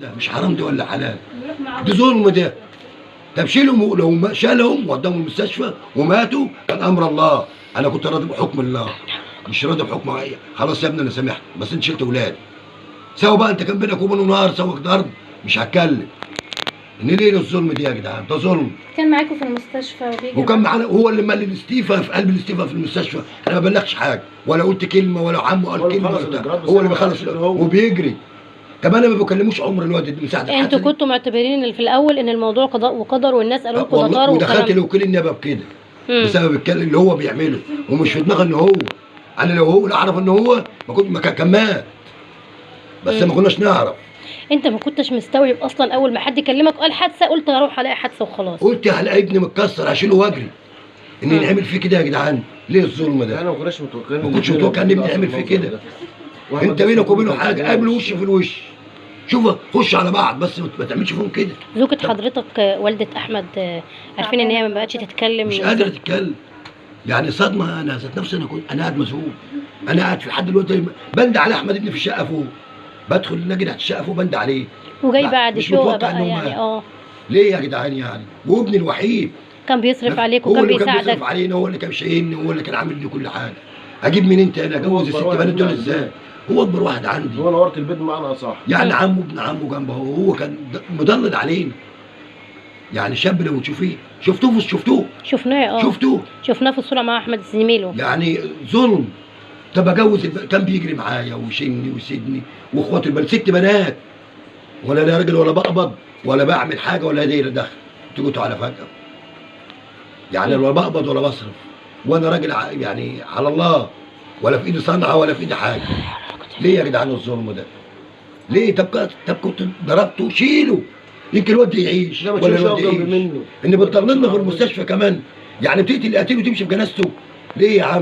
ده مش حرام ده ولا حلال؟ ده ظلم ده. طب شيلهم، لو ما شالهم وداهم المستشفى وماتوا كان امر الله. انا كنت راضي بحكم الله، مش راضي بحكم اي. خلاص يا ابني انا سامحت، بس انت شلت اولادي. سواء بقى انت كان بينك وبينه نار، سواء ضرب، مش هتكلم. ان ليه الظلم دي يا جدعان؟ ده ظلم. كان معاكم في المستشفى وبيجي وكان معانا، هو اللي مالي الاستيفا في قلب الاستيفا في المستشفى. انا ما بلغتش حاجة ولا قلت كلمة ولا عمه قال كلمة ولا بتاع. هو اللي بيخلص وبيجري. طب انا ما بكلموش عمر الواد من ساعة الحادثة. انتوا كنتوا معتبرين في الاول ان الموضوع قضاء وقدر والناس قالوا لكم ده طار، ودخلت لوكيل النيابة بكده بسبب الكلام اللي هو بيعمله، ومش في دماغه ان هو، انا لو هو لا اعرف ان هو ما كنت ما كان مات، بس ما كناش نعرف. انت ما كنتش مستوعب اصلا اول ما حد كلمك قال حادثه، قلت هروح الاقي حادثه وخلاص. قلت هلاقي ابني متكسر هشيله واجري. ان ينعمل فيه كده يا جدعان؟ ليه الظلم ده؟ انا ما كناش متوقعين، ما كنتش متوقع ان ابني يعمل فيه كده. انت بينك وبينه حاجة، قابله وش في الوش، شوف خش على بعض، بس ما تعملش فيهم كده. زوجة حضرتك والدة احمد عارفين ان هي ما بقتش تتكلم، مش قادرة تتكلم، يعني صدمة. انا ذات نفسي انا كنت انا قاعد مذهول، انا قاعد في لحد دلوقتي بند على احمد ابني في الشقة فوق، بدخل نجي تحت الشقة فوق بند عليه، وجاي بعد شوية بقى يعني. ليه يا جدعان يعني؟ وابني الوحيد كان بيصرف عليك وكان بيساعدك، هو اللي كان بيصرف علينا، هو اللي كان شايلني، هو اللي كان عامل لي كل حاجة. اجيب منين تاني؟ اجوز الست بنات دول ازاي؟ هو اكبر واحد عندي، هو نورت البيت بمعنى اصح يعني. عمه ابن عمه جنبه، هو كان مضلل علينا يعني. شاب لو تشوفيه، شفتوه شفتوه شفناه، شفتوه شفناه في الصورة مع احمد زميله، يعني ظلم. طب اجوز كان بيجري معايا ويشيلني ويسيبني، واخواته البنات 6 بنات، ولا انا راجل ولا بقبض ولا بعمل حاجة ولا داير دخل. تيجوا على فجاة يعني، ولا بقبض ولا بصرف، وانا راجل يعني على الله، ولا في ايدي صنعه ولا في ايدي حاجة. ليه يا جدعان الظلم ده؟ ليه؟ طب كنت ضربته شيله، يمكن الواد يعيش ولا الواد يعيش. ان بتضللنا في المستشفى كمان يعني، بتقتل القتيل وتمشي في جنازته. ليه يا عم؟